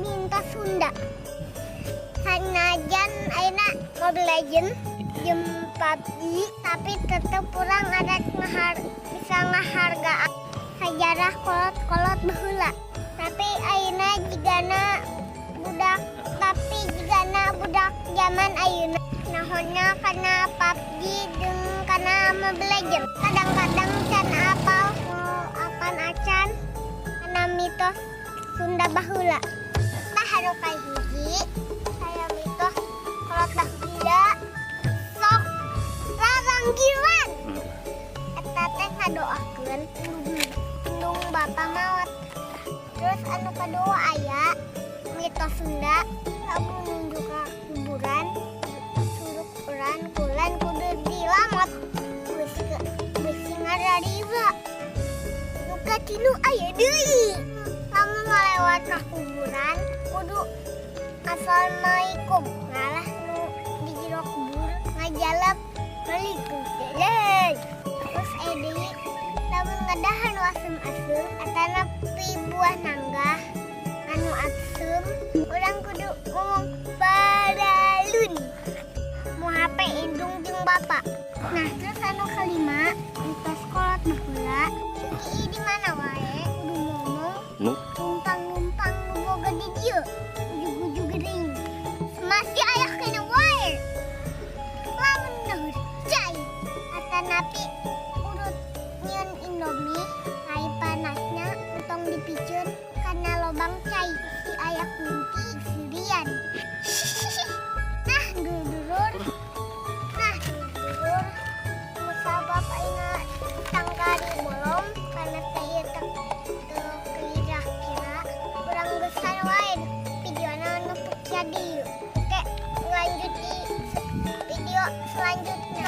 mitos Sunda. Sanajan ayeuna Mobile Legend jeung PUBG, tapi tetep urang ada bisa ngahargaan sejarah kolot-kolot baheula. Tapi ayeuna jigana budak, tapi jigana budak zaman ayeuna nahonnya kana PUBG jeung kana Mobile Legend. Kadang-kadang can apal apan acan kana mitos Sunda baheula. Tah, anu kahiji saya mitos kolot baheula sok raranggilan. Eta teh ngadoakeun indung bapa maot. Terus anu kadua, aya mitos Sunda lamun nuju ka kuburan, suruk urang kulon kudu dilamot bisi ngarariba. Nu katilu, aya deui, lamun ngalewat ka kuburan kudu "Assalamualaikum", ngalah nu di jero kubur ngajalab "Waalaikumsalam". Terus aya deui, lamun ngadahar nu asem-asem atanapi buah nangga anu asem, urang kudu ngomong "Baralun", muhape indung jeung bapa. Nah, terus anu kalima, mitos kolot baheula ieu di mana wae kudu ngomong Nu numpang-numpang nu boga di dieu ujug-ujug gering masih aya keneh wae. Lamun dahar cai atanapi urut nyieun Indomie, cai panasna entong dipiceun kana lobang cai, si aya kunti sirian. Nah, dulur, nah, dulur, musabab ayeuna tangkari bolong karena teh ieu teu teu kira-kira urang geus wae videona nepuk jadi. Oke, lanjut di video selanjutnya.